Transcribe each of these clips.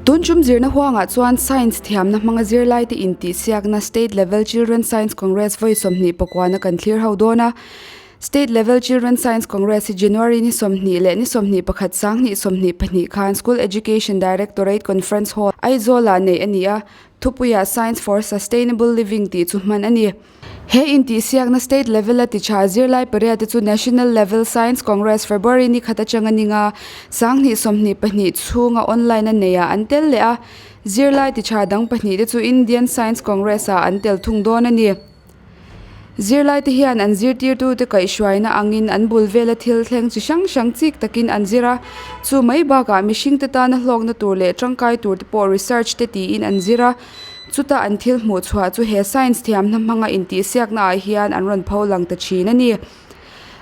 Tun tum zirna huangah chuan Science thiamna hmanga zirlaite intihsiakna State Level Children Science Congress vawi 29 na kan thlir ho dawn a. State Level Children Science Congress hi January ni 20 leh ni 21 sanghnih 22 khan School Education Directorate Conference Hall, Aizawl-ah neih a ni a. Thupuiah Science for Sustainable Living tih chu hman a ni. He intihsiakna State level-a tichha zirlai pariat te chu National Level Science Congress February ni khat atanga ninga 2022 chhunga online a neiah an tel leh a, zirlai tichha dang pahnih te chu Indian Science Congress-ah an tel thung dawn a ni. Zirlai te hian an zirtirtute kaihhruaina angin an bul vela thil thleng chi hrang hrang chik takin an zir a, chu mai bakah mihringte tana hlawkna tur leh tangkai tur te pawh research te tiin an zir a. Chuta an thil hmuh chhuah chu he science thiamna hmanga intihsiakna ah hian an rawn pho lang ta thin a ni.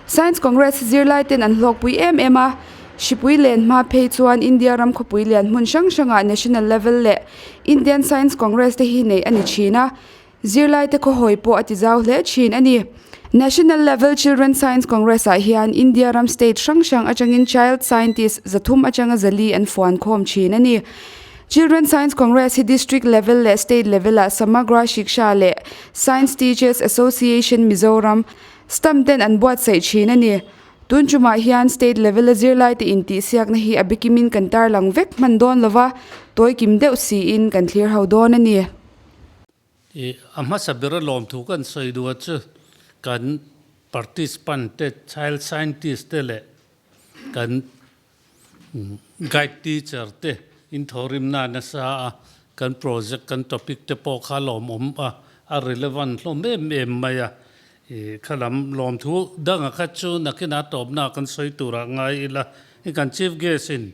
Science Congress zirlai ten an hlawkpui em em a, hripui len hma phei chuan India ram khawpui lian hmun hrang hrangah National level leh Indian Science Congress te hi neih a ni thin a, zirlai te khawhawi pawh a ti zau hle thin a ni. National level Children Science Congress ah hian India ram state hrang hrang atangin Child Scientist 300 atanga 400 an fuan khawm thin a ni. Children Science Congress hi District level leh State level-ah Samagra Shiksha leh Science Teachers Association Mizoram stamp ten an buatsaih thin a ni. Tun tumah hian State level-a zirlaite intihsiakna hi a bikimin kan tarlang vek hman dawn lova, tawikim deuh siin kan thlir ho dawn a ni. I a hmasa ber a lawmthu kan sawi duh a chu kan participant te, child scientist te leh kan Guide teacher te in thawhrimna nasa a, kan project kan topic te pawh kha lawmawm a, a relevant hlawm em em mai a. I khalam lawmthu danga kha chu nakinah tawpna kan sawi turah ngai ila, i kan chief guest in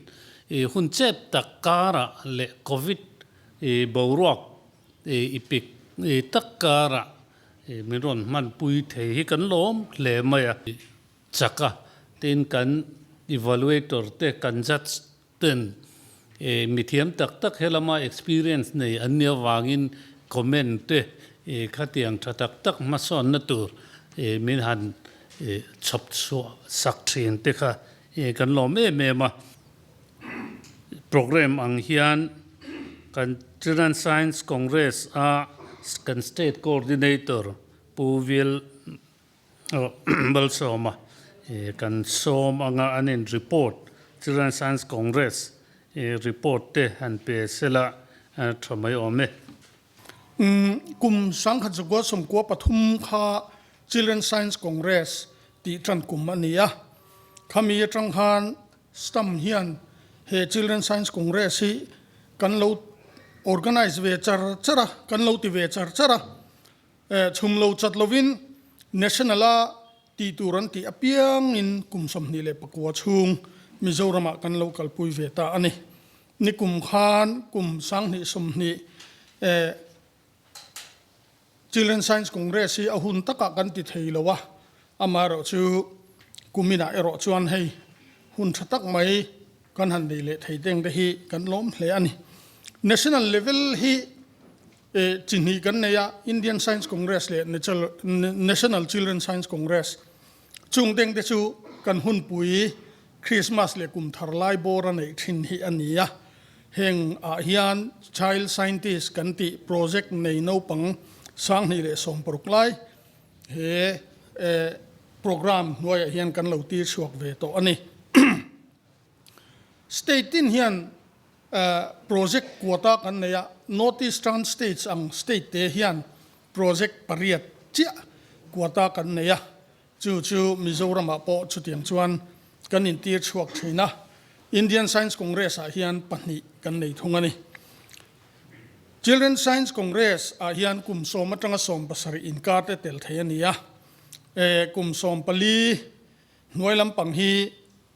i hun chep tak karah leh covid i boruak i pik i tak karah i min rawn hmanpui thei hi kan lawm hle mai a. Chak a, tin kan evaluator te, kan judge ten mithiam tak tak helama experience nei an nih avangin comment te khatiang tha tak tak hmasawnna tur min han chhawp chhuah sak thin te kha kan lawm em em a. Programme ang hian kan Children Science Congress a kan State Coordinator Pu Vil Malsawma kan sawm anga an in report Children Science Congress report te han pe sela tha mai awm e. Kum 1993 kha Children Science Congress tih tan kum a ni a, khami atang khan Stam hian he Children Science Congress hi kan lo organize ve char char a, kan lo ti ve char char a. Chhum lo chat lovin National-a tih tur an tih apiangin kum 29 chhung Mizoramah kan lo kalpui ve ta a ni. Nikum khan kum 2020 Children Science Congress hi a hun takah kan ti thei lo a, amaherawh chu kuminah erawh chuan hei hun tha tak mai kan han nei leh thei teng te hi kan lawm hle a ni. National level hi Chi hnih kan nei a, Indian Science Congress leh National Children Science Congress. Chung deng te chu kan hunpui Christmas leh kum thar lai bawr a neih thin hi a ni a. Heng ah hian Child Scientist kan tih project nei naupang 2016 lai he program hnuaiah hian kan lo tir chhuak ve tawh a ni. State tin hian Project quota kan nei a, North Eastern States ang state te hian project pariat chiah quota kan nei a, chu chu Mizoramah pawh chutiang chuan kan intir chhuak thin a, Indian Science Congress ah hian pahnih kan nei thung a ni. Children Science Congress ah hian kum 10 atanga 17 inkar te tel thei a ni a, kum 14 hnuai lampang hi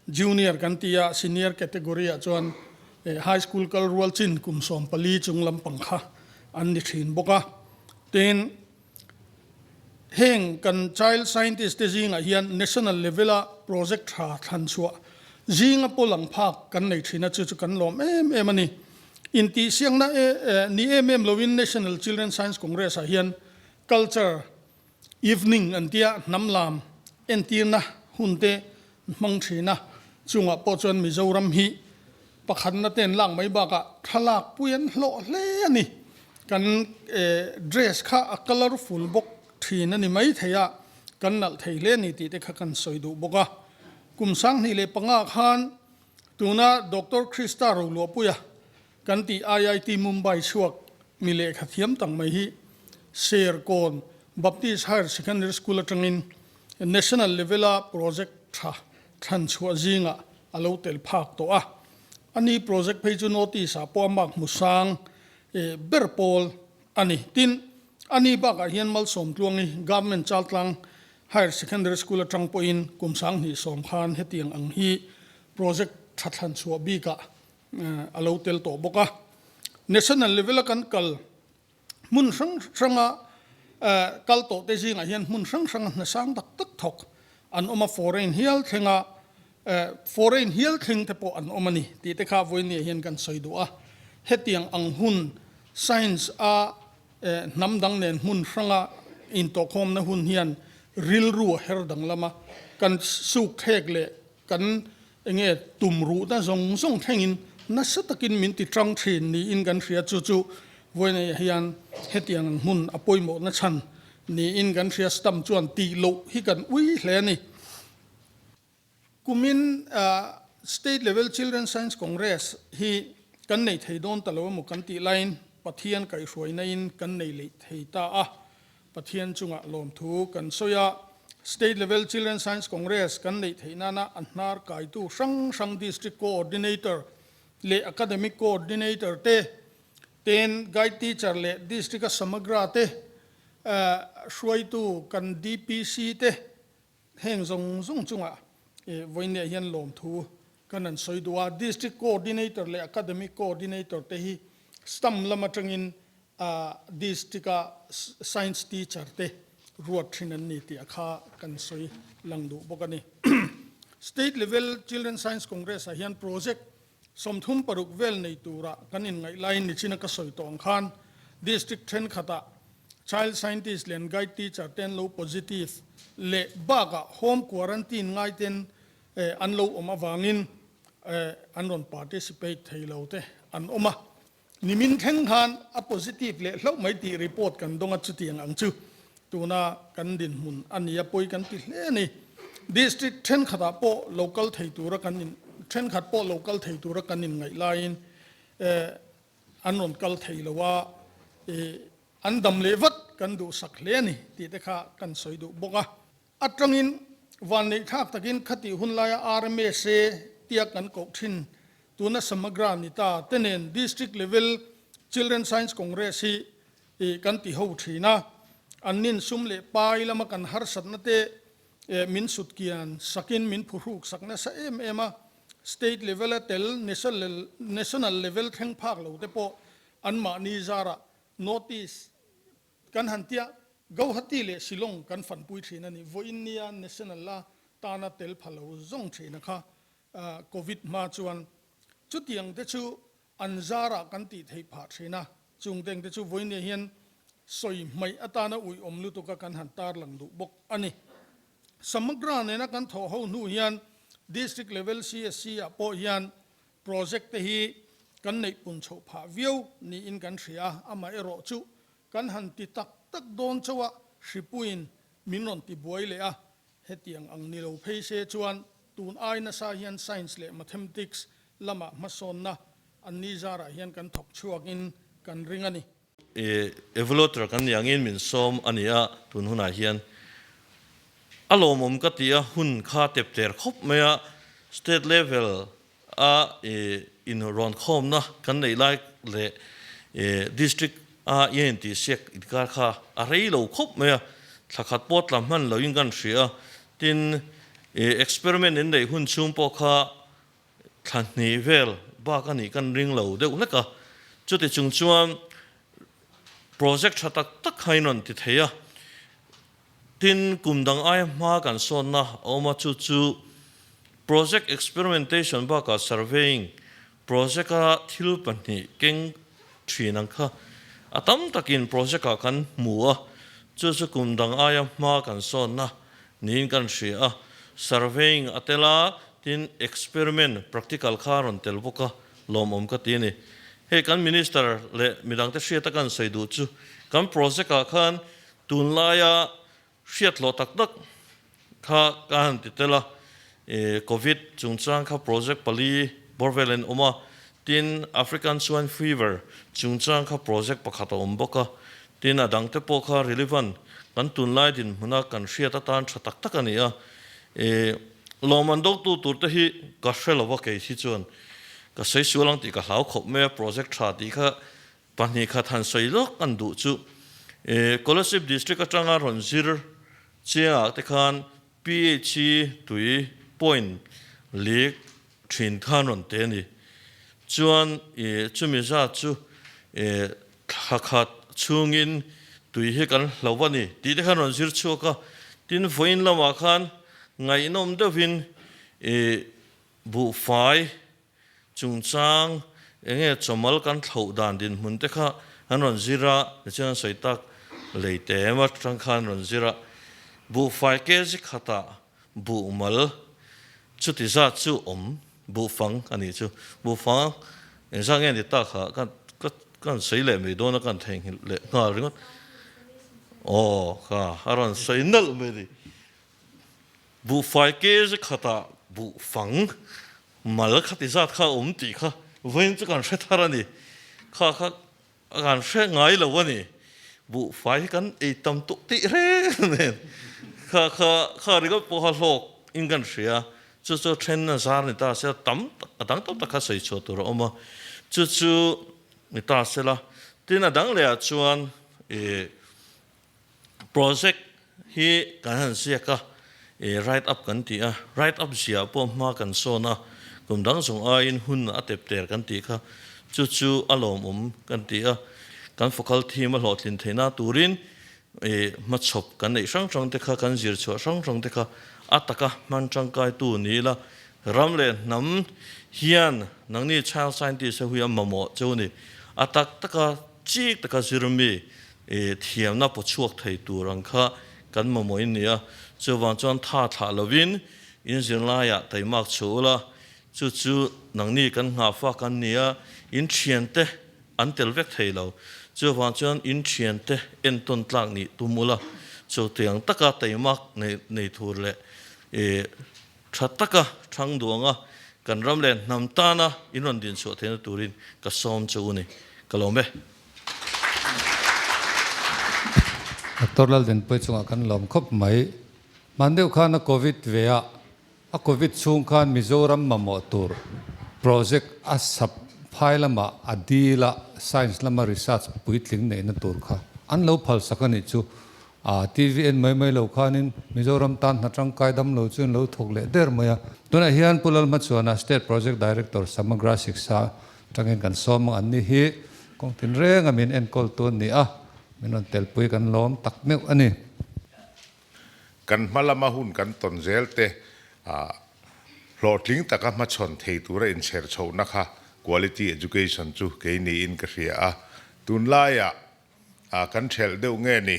Junior kan ti a, senior category ah chuan high school kal rual chin kum 14 chung lampang kha an ni thin bawk a. Tin, heng kan child scientist te zingah hian national level a project tha thlan chhuah zinga pawl ang phak kan nei thin a, chu chu kan lawm em em a ni. Intihsiakna ni em em loin National Children Science Congress ah hian culture Evening an tia hnam lam entirna hun te hmang thin a, chungah pawh chuan Mizoram hi Pakhatna te an lak mai bakah thlalak pui an hlawh hle a ni. Kan dress kha a colourful bawk thin a ni mai thei a, kan nalh thei hle a ni tih te kha kan sawi duh bawk a. Kum 2005 khan tuna Doctor Krista Roluahpuia kan tih IIT Mumbai chhuak mi lehkha thiam tak mai hi Serkawn Baptist Higher Secondary School atangin National level a project tha thlan chhuah zingah a lo tel phak tawh a. Ani project phei chu notice ah pawh a mark hmu sang ber pawl a ni. Tin, ani bakah hian Malsawmtluangi Government Chaltlang Higher Secondary School atang pawhin kum 2010 khan hetiang ang hi project tha thlan chhuah bikah a lo tel tawh bawk a. National level a kan kal hmun hrang hranga kal tawh te zingah hian hmun hrang hranga hna sang tak tak thawk an awm a, foreign hial thlenga foreign hial thleng te pawh an awm a ni tih te kha vawinia hian kan sawi duh a. Hetiang ang hun science a hnam dang nen hmun hranga intawhkhawmna hun hian rilru a her danglam a, kan suk thlek leh Kan enge tum ruhna zawng zawng thlengin nasa takin min ti tang thin niin kan hria. Chu chu vawiinah hian hetiang ang hmun a pawimawhna chhan niin kan hria. Stam chuan tih loh hi kan ui hle a ni. Kumin State Level Children Science Congress hi kan nei thei dawn ta lo emaw kan tih laiin Pathian kaihhruainain kan nei leh thei ta a. Pathian chungah lawmthu kan sawi a, State Level Children Science Congress kan neih theih nana a hnar kaitu hrang hrang District Coordinator leh Academic Coordinator te, ten Guide Teacher leh District-a Samagra te, hruaitu kan DPC te heng zawng zawng chungah vawiinniah hian lawmthu kan han sawi duh a. District Coordinator leh Academic Coordinator te hi stam lam atangin A district a science teacher te ruat thin an ni tih a kha kan sawi lang duh bawk a ni. State level Children Science Congress ah hian project 36 vel nei tura kan inngaih laiin nichina ka sawi tawh ang khan district thenkhatah child scientist leh an guide teacher te an lo positive leh bakah home quarantine ngai ten an lo awm avangin an rawn participate thei lo te an awm a. Nimin thleng khan a positive leh hlauh mai tih report kan dawng a, chutiang ang chu tuna kan dinhmun a ni a, pawi kan ti hle a ni. District thenkhatah pawh lo kal thei tura kan in thenkhat pawh lo kal thei tura kan inngaih laiin an rawn kal thei lo a, an dam leh vat kan duhsak hle a ni tih te kha kan sawi duh bawk a. Atangin vanneih thlak takin khatih hun laia RMSA tia kan koh thin tuna Samagra ni ta te nen District Level Children Science Congress hi kan ti ho thin a. An nin sum leh pai lama kan harsatna te min sutkian sakin min phuhruk sak nasa em em a. State level a tel National level thleng phak lo te pawh anmahni zarah notice Kan han tia, Gauhati leh Shillong kan fanpui thin a ni. Vawiin nia National la tana tel pha lo zawng thin a kha Covid hma chuan chutiang te chu an zarah kan tih theih phah thin a. Chung teng te chu vawiin nia hian sawi hmaih atana uiawm lutuk a kan han tarlang duh bawk a ni. Samagra nena kan thawh ho hnu hian District Level CSC ah pawh hian Project te hi kan neih pun chhoh phah viau niin kan hria a, amaherawh chu kan han ti tak tak dawn chauh a, hripuiin min rawn ti buai leh a, hetiang ang ni lo phei se chuan tun ai nasa hian Science leh Mathematics lamah hmasawnna an ni zarah hian kan thawk chhuakin kan ring a ni. Evaluator kan nih angin min sawm a ni a, tun hunah hian a lawmawm ka ti a, hun kha tep tler khawp mai a, state level a inrawn khawmna kan neih lai leh district a i intihsiak inkar kha a rei lo khawp mai a, thla khat pawh tla hman loin kan hria a, tin experiment in neih hun chhung pawh kha Thla hnih vel bak a nih kan ring lo deuh hlek a, chuti chung chuan project tha tak tak kha in rawn ti thei a, tin kum dang aia hma kan sawnna a awm a, chu chu project experimentation bakah surveying project a thil pahnih keng thin ang kha a tam takin project ah kan hmu a, chu chu kum dang aia hma kan sawnna niin kan hria a, surveying a tel a, tin experiment practical kha a rawn tel bawk a. lawmawm ka ti a ni. Hei kan Minister leh midangte hriata kan sawi duh chu kan project ah khan tunlaia hriat hlawh tak tak kha ka han ti tel a, Covid chungchang kha project pali bawr velin awm a, tin African Swine Fever chungchang kha project pakhat a awm bawk a, tin a dangte pawh kha relevant kan tunlai dinhmuna kan hriat atan tha tak tak a ni a, lawmman dawktu turte hi ka hre lo va kei hi chuan ka sawi sual ang tih ka hlau khawp mai a, project tha tih kha Pahnih khat han sawi lawk an duh chu Kolasib District atanga rawn zir chiangah te khan PHC tui point leak thin khan rawn te a ni. Chuan chumi zat chu thla khat chhungin tui hi kan hlo a ni tih te khan rawn zir chhuak a. Tin, vawiin lamah khan ngaihnawm deuhin buhfai Chungchang enge chawmal kan thlauh dan dinhmun te kha an rawn zir a, tichuan an sawi tak lei te em atang khan an rawn zir a, buhfai kg khatah buhmal chuti zat chu awm buhfang a nih chu, buhfang engzat nge ni tak kha ka ka kan sawi leh mai dawn a kan theihnghilh leh nghal ringawt aw kha a rawn sawi nalh mai a ni. Buhfai kg khatah buhfang mal khati zat kha a awm tih kha vawiin chu kan hre thar a ni. Kha kha kan hre ngai lo a ni. Buhfai hi kan ei tam tawh tih reng nen kha kha kha ringawt pawh kha hlawk in kan hria. Chu chu then a zar ni ta se tam tak a dang tam tak kha sawi chhuah tur a awm a. Chu chu ni ta sela. Tin a dang leh ah chuan ih Project hi kan han ziak a, write up kan ti a, write up ziah pawh hma kan sawn a, kum dang zawng aiin hun a tep ter kan tih kha chu chu a lawmawm kan ti a, kan focal theme a hlawhtlin theihna turin hmachhawp kan neih hrang hrang te kha kan zir chhuah hrang hrang te kha a taka hman tangkaitu ni ila ram leh hnam hian nangni child scientist ho hi a mamawh cheu a ni, a tak taka chik taka zirmi thiamna paw chhuak thei tur ang kha kan mamawh in ni a, chuvang chuan tha thlah lovin in zirlaiah taimak chhuah ula, chu chu nangni kan nghah fak an ni a, in thiante an tel vek thei lo, chuvang chuan in thiante entawn tlak nih tum ula, chutiang taka taimak nei tur leh Tha taka thang duanga kan ram leh hnam tana in rawn din chhuah theihna turin ka sawm che u ni. Ka lawm e. Doctor Laldenpuii chungah kan lawm khawp mai. Hman deuh khan a Covid ve a, a Covid chhung khan Mizoram mamawh tur project a sap phai lamah a dil a, science lama research puitling neihna tur kha an lo phalsak a nih chu. A TV en mai mai lo khanin Mizoram tan hna tangkai dam lo chuan lo thawk leh der mai a. Tunah hian Pu Lalhmachhuana State Project Director Samagra Shiksha tangin kan sawm ang an ni hi kawng tin renga min enkawl tu an ni a, min rawn telpui kan lawm tak meuh a ni. Kan hma lama hun kan tawn zel te hlawhtling taka hmachhawn thei tura inchher chhohna kha quality education chu kei niin ka hria a. Tunlaiah A kan ṭhelh deuh nge ni?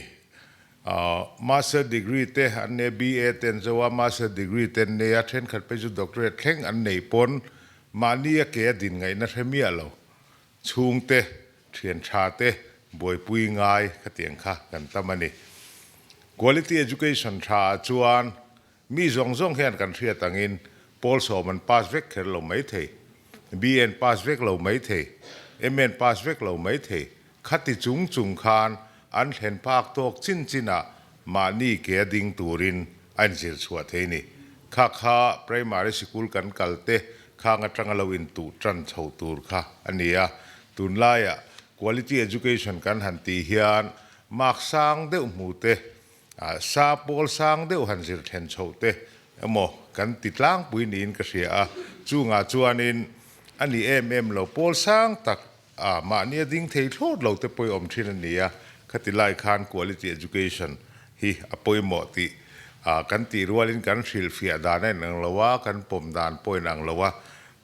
Master degree te an nei a, BA te an zo a, Master degree te an nei a, ṭhenkhat phei chu doctorate thleng an nei pawn mahni a ke a din ngaihna hre miah lo. Chhungte, ṭhian ṭha te buaipui ngai khatiang kha kan tam a ni. Quality education ṭha ah chuan Mi zawng zawng hian kan hriat angin pawl sawm an pass vek kher lo mai thei, BA an pass vek lo mai thei, MA an pass vek lo mai thei. Khati chung chung khan an thlen phak tawk chin chinah mahni ke a ding turin a inzir chhuah thei ni. Kha kha primary sikul kan kal te khang atanga lo intuh tan chho tur kha a ni a. Tunlaiah quality education kan han tih hian mark sang deuh hmu te Sa pawl sang deuh han zir thlen chhoh te emaw kan ti tlangpui niin ka hria a, chungah chuanin a ni em em lo, pawl sang tak a mahni a ding thei thlawt lo te pawih awm thin a ni a, khati lai khan quality education hi a pawimawh tih kan tih rualin kan hrilhfiah dan a inang lo a, kan pawm dan pawh a inang lo a,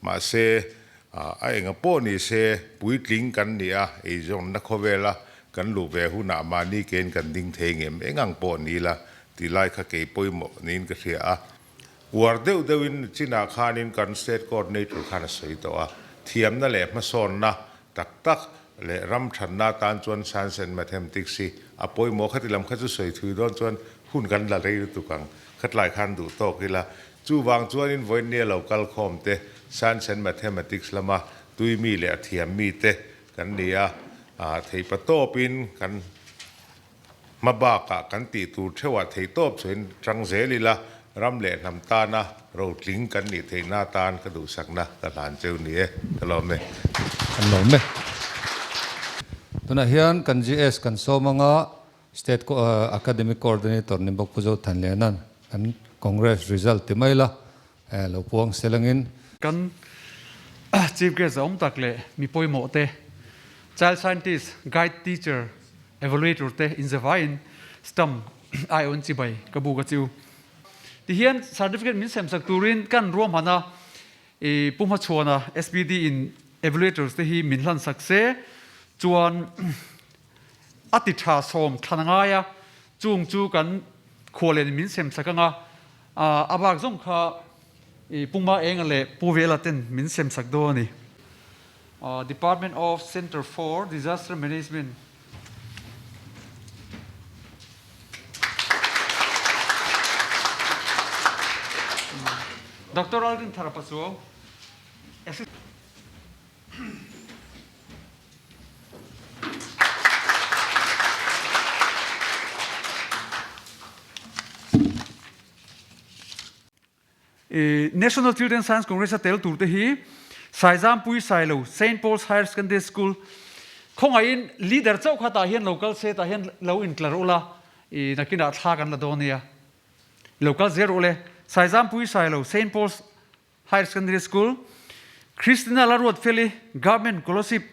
mahse A enga pawh ni se, puitling kan ni a, eizawnna khawvela kan luh ve hunah mahni kein kan ding thei ngem eng ang pawh ni la tih lai kha kei pawimawh niin ka hria a. Uar deuh deuhin chinah khanin kan State Coordinator khan a sawi tawh a. Thiamna leh hmasawnna tak tak leh ram thatna atan chuan Science and Mathematics hi a pawimawh. Khati lam kha chu sawi thui dawn chuan hun kan la rei lutuk ang. Khatlai khan duh tawk ila. Chuvang chuanin vawiinnia lo kal khawm te Science and Mathematics lama tui mi leh a thiam mi te kan ni a, theihpa tawpin kan Hma bakah kan tih tur theuhah theihtawp chuin tang zel ila, ram leh hnam tana rotling kan nih theihna atan ka duhsakna ka hlan cheu ni e, ka lawm e. Kan lawm e. Tunah hian kan GS kan sawm anga State Academic Coordinator ni bawk Pu Zothanliana'n kan Congress result ti mai la lo puang sel angin. Kan Chief Guest a awm tak leh mi pawimawh te, Child Scientist, Guide Teacher, Evaluator te inzavaiin stamp aiawh chibai ka buk a chiu. Tihian certificate min semsak turin kan ruahman a, i Pu Hmachhuana SPD in Evaluators te hi min hlansak se chuan a ti tha sawm thlan a ngai a, chung chu kan khualen min semsak anga A bak zawng kha i Puma Enga leh Pu Vela ten min semsak dawn a ni. Department of Centre for Disaster Management. Doctor Alvin Tharapasuau, Assistant. National Children Science Congress a tel tur te hi Saizampui Sailo St Paul's Higher Secondary School khawngaihin leader chauh kha tah hian lo kal se tah hian lo intlar ula i nakinah thla kan la dawn nia lo kal zel rawh le Saizampui Sailo St Paul's Higher Secondary School, Christina Laruatfeli Government Kolasib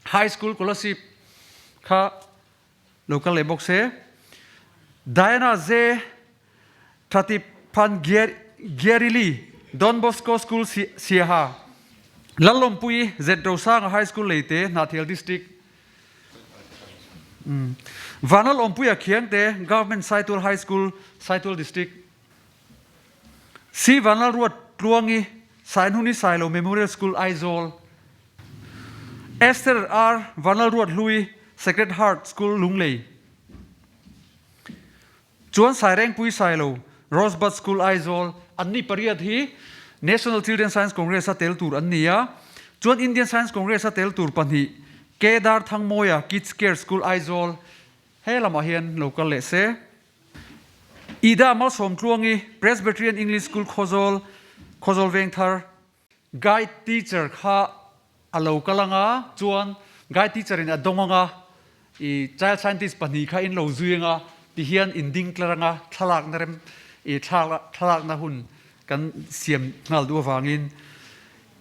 High School Kolasib kha lo kal leh bawk se. Diana Ze Thatiphan Gyarili Don Bosco School Siaha Lalawmpui Z Rosanga High School Leite Hnahthial District Vanlalawmpuia Khiangte Government Saitual High School Saitual District Si Vanlalruat Tluangi, Sainhuni Sailo Memorial School, Aizawl. Esther R. Vanlalruat Hlui, Sacred Heart School, Lunglei. Chuan Sairengpui Sailo, Rosebud School, Aizawl. Anni pariat hi National Children Science Congress a tel tur an ni a. Chuan Indian Science Congress a tel tur pahnih, Kedar Thangmawia, Kids Care School, Aizawl. He lamah hian lo kal leh se. Ida Malsawmtluangi, Presbyterian English School Khawzawl, Khawzawl Vengthar. Guide teacher kha a lo kal anga chuan guide teacher in a dawng anga i child scientist pahnih kha in lo zui anga tihian in ding tlar anga thlalakna rem i thlalakna hun kan siam nghal duh avangin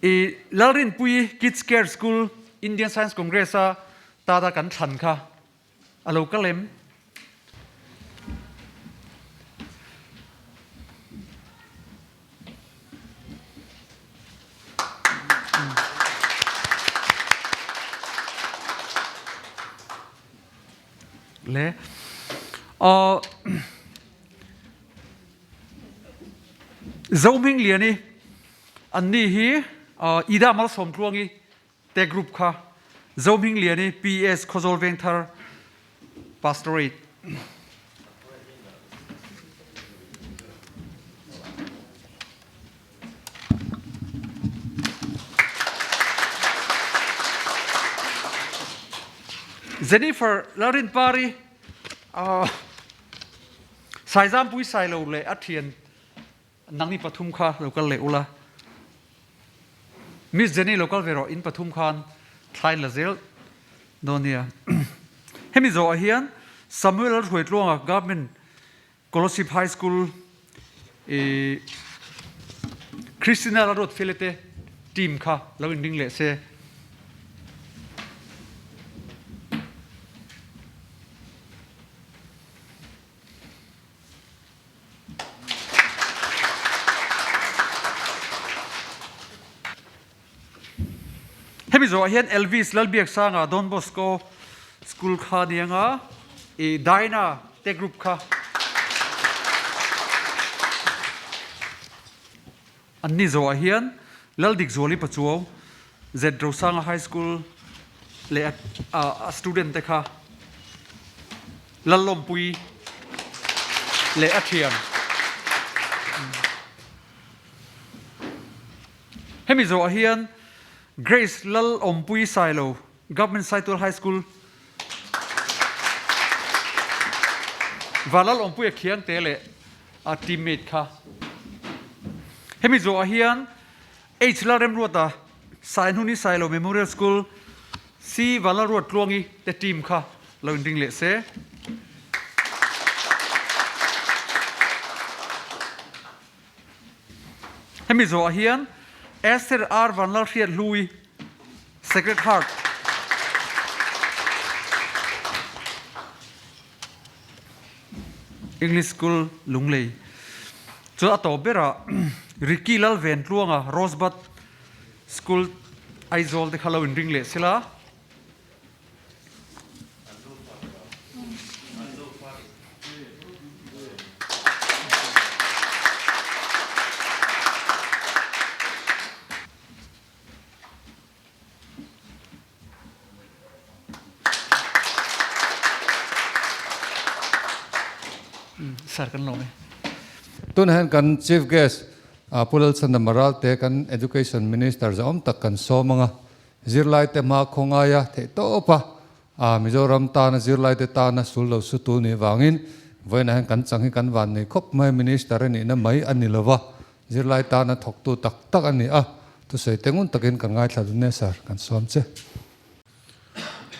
i Lalrinpuii Kids Care School Indian Science Congress a tata kan thlan kha A lo kal em? Le Zohming Lian i anni hi Ida Malsawmtluangi Te group kha Zohmingliani PS Khawzawl Vengthar Pastorate. Jennifer Lalrinpari Saizampui Sailo le a thian Nangni pathum kha lo kal leh ula. Miss Jenny lo kal ve rawh, in pathum khan thlain la zel dawn nia. Hemi zawhah hian Samuel Hruaitluanga Government Kolasib High School i Christina Lalruatfele te team kha lo inring leh se. Hemi zawhah hian Elvis Lalbiaksanga Don Bosco School kha ni anga i Dyna te group kha an ni zawhah hian Laldikzuali Pachuau. Z Rosanga High School leh a student te kha Lallawmpui leh a thian. Hemi zawhah hian Grace Lalawmpui Sailo, Government Saitual High School, Vanlalawmpuia Khiangte leh a teammate kha. Hemi zawhah hian H Lalremruata, Sainhuni Sailo Memorial School, C Vanlalruat Tluangi te team kha lo inring leh se. Hemi zawhah hian Esther R Vanlalhriat Hlui, Sacred Heart, English School, Lunglei chu a tawp berah Ricky Lalven Tluanga, Rosebud School, Aizawl te kha lo inring leh sela. Sir kan lawm e. Tunah hian kan Chief Guest Pu Lalchhana Maralte kan Education Minister zahawm tak kan sawm ang a. Zirlaite hma khawngaia theih tawp a, Mizoram tana zirlaite tana sul lo su tu nih vangin vawiinah hian kan chang hi kan van nei khawp mai, Minister a nihna mai a ni lova, zirlai tana thawktu tak tak a ni a, thusawi te ngun takin kan ngaithla dun e Sir, kan sawm che.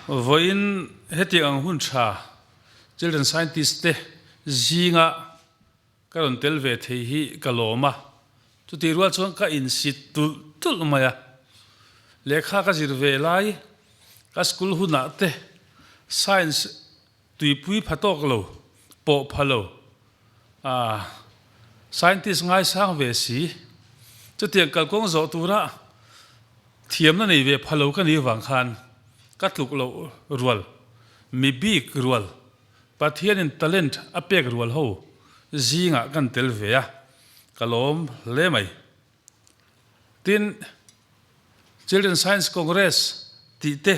Vawiin hetiang ang hun tha Children Scientist te zinga Ka rawn tel ve thei hi ka lawm a, chutih rual chuan ka insit tulh tulh mai a. Lehkha ka zir ve lai, ka school hunah te science tuipui pha tawk lo, pawh pha lo, ah scientist ngaisang ve si, chutiang kalkawng zawh tura thiamna nei ve pha lo ka nih vang khan ka tluk loh rual, mi bik rual Pathianin talent a pek rual ho zingah kan tel ve a, ka lawm hle mai. Tin, Children Science Congress tih te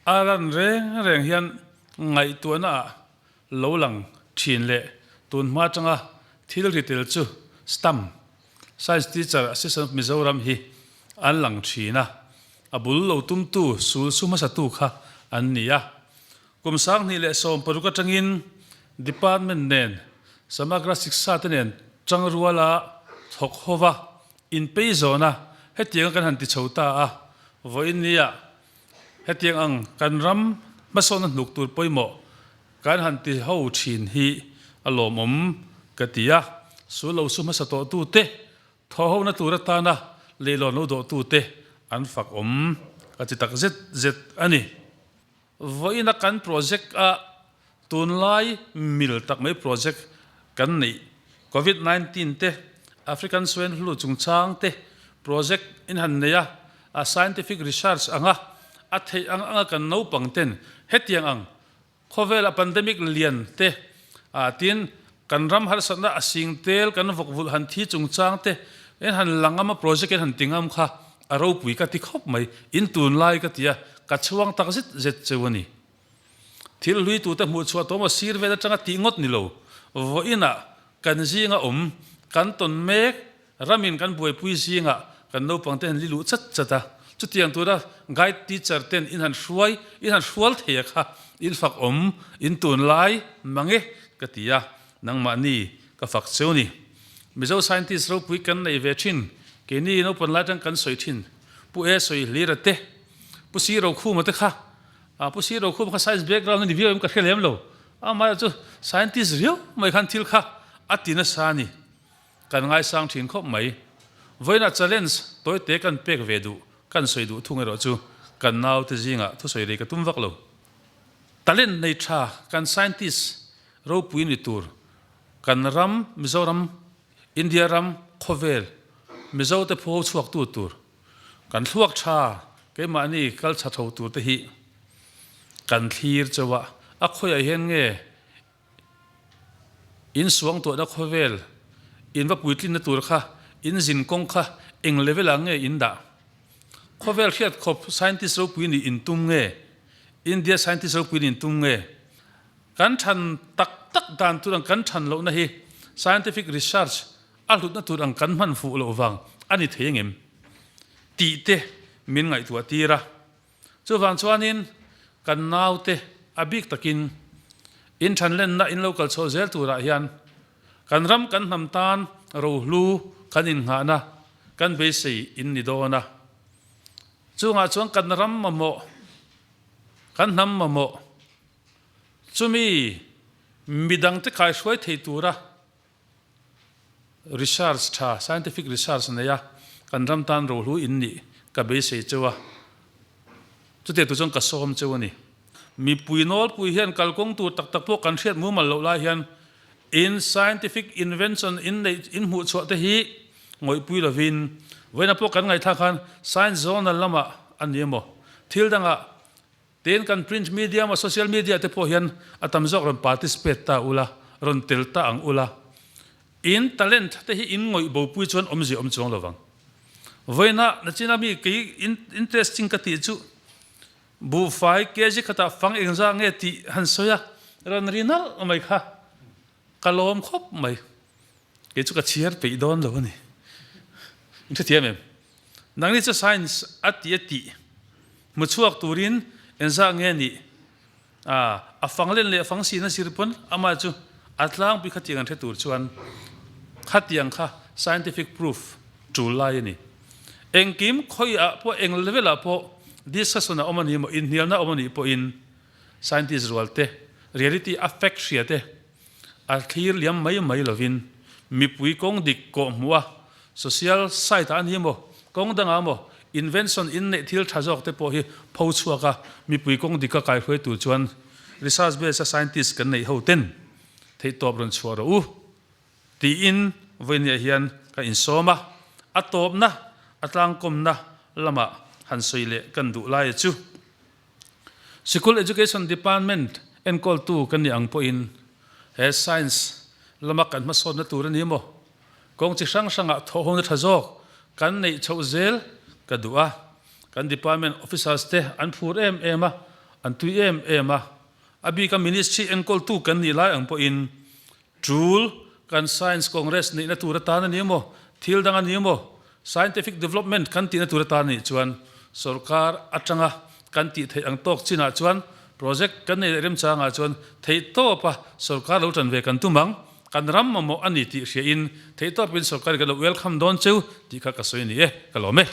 a ran reng reng hian ngaihtuahna ah lo lang thin leh tun hma atanga thil ri tel chu stam, Science Teacher Association of Mizoram hi an lang thin a, a bul lo tumtu sul su hmasatu kha an ni a. Kum 2016 atangin Department nen Samagra Shiksha te nen tangruala thawk hova inpei zawna hetianga kan han ti chho ta a, vawiin nia hetiang ang kan ram hmasawnna hnuk tur pawimawh kan han ti ho thin hi a lawmawm ka ti a, sul lo su hmasa tawh tute Thawhhona tur atana leilawn lo dawhtute an fak awm ka ti tak zet zet a ni. Vawiina kan project a tunlai mil tak mai project kan neih Covid 19 te, African Swine Flu chungchang te project in han nei a, a scientific research anga a theih ang anga kan naupang ten hetiang ang Khawvela pandemic lian te ah tin kan ram harsatna a sing tel kan vawk vulh han thi chungchang te en han la ngam a project en han ti ngam kha a ropui ka ti khawp mai in tunlai ka ti a ka chhuang tak zet zet cheu a ni. Thil hlui tute hmuh chhuah tawm a sir vel atanga tih ngawt ni lo vawiinah kan zinga awm kan tawn mek Ramin kan buaipui zingah kan naupang te han li luh chat chat a, chutiang tura guide teacher ten in han hruai, in han hrual thei a kha in fak awm, in tunlai mang e ka ti a, nangmahni ka fak cheu ni. Mizo scientist ropui kan nei ve thin, keini naupang lai atang kan sawi thin, Pu E sawi hlira te, Pu Si Rokhuma te kha, Pu Si Rokhuma kha science background a ni viau em ka hre lem lo, amaherawhchu scientist riau mai khan thil kha a ti nasa a ni. Kan ngaisang thin khawp mai. Vawiinah challenge tawite kan pek ve duh, kan sawi duh thung erawh chu kan naute zingah thusawi rei ka tum vak lo. Talent nei tha kan scientist ropui ni tur kan ram Mizoram, India ram, khawvel Mizote phuho chhuaktu tur kan thluak tha keimahni kal tha tho tur te hi kan thlir chauh a, a khawiah hian nge In suangtuahna khawvel, in va puitlinna tur kha, in zin kawng kha eng level ah nge in dah? Khawvel hriat khawp scientist ropui nih in tum nge? India scientist ropui nih in tum nge? Kan than tak tak dan tur ang kan than lohna hi scientific research a hlutna tur ang kan hman fuh loh vang a ni thei angem tih te min ngaihtuah tir a. Chuvang chuanin kan naute a bik takin in thanlenna in lo kal chhoh zel turah hian kan ram kan hnam tan rohlu kan innghahna kan beisei in ni dawn a. Chungah chuan kan ram mamawh, kan hnam mamawh chumi midangte kaihruai thei tura Research tha, scientific research nei a, kan ram tan rohlu in nih ka beisei cheu a, chutiang tur chuan ka sawm cheu a ni. Mipui nawlpui hian kalkawng tur tak tak pawh kan hriat mumal loh lai hian in scientific invention in neih in hmuh chhuah te hi ngawihpui lovin vawiinah pawh kan ngaihthlak khan science journal lamah a ni emaw thil dangah Tin, kan print media emaw social media te pawh hian a tam zawk rawn participate ta ula, rawn tel ta ang ula. In talent te hi in ngawih bopui chuan awmzia awm chuang lovang. Vawiinah nachina mi kei interesting ka tih chu buhfai kg khatah fang engzah nge tih han sawi a, rawn ri nalh mai kha ka lawm khawp mai. Kei chu ka chhiar peih dawn lo a ni. In hrethiam em? Nangni chu science a ti a tih hmu chhuak turin engzah nge nih a a fang len leh fang sina zir pawn amah chu a tlangpui khatiang an hre tur chuan khatiang kha scientific proof tul lai a ni. Engkim khawiah pawh eng level ah pawh discussion a awm a ni maw inhnialna a awm a nih pawhin scientist rual te reality a fact hria te A thlir liam mai mai lovin mipui kawng dik kawh hmuh a, social site ah a ni emaw, kawng dangah emaw invention inneih thil tha zawk te pawh hi pho chhuak a, mipui kawng dika kaihruai tur chuan research base a scientist kan neih ho ten theihtawp rawn chhuah rawh u tiin vawinia hian ka insawm a, a tawpna a tlangkawmna lamah han sawi leh kan duh lai chu. Sikul Education Department enkawltu kan nih ang pawhin he Science lama kan hmasawnna tur a ni maw? Kawng chi hrang hrangah thawhhawna tha zawk kan neih chhoh zel ka duh a. Kan Department Officers te an phur em em a, an tui em em a. A bika Ministry enkawltu kan nih lai ang pawhin Tul, kan Science Congress neihna tur atan a ni emaw, thil dang a ni emaw, Scientific Development kan tihna tur atan a nih chuan sorkar atanga kan tih theih ang tawk chinah chuan project kan nei leh remchangah chuan theihtawpa sorkar lo tan ve kan tum ang, kan ram mamawh a ni tih hriain theihtawpin sorkarin kan lo welcome dawn cheu tih kha ka sawi a ni e, ka lawm e.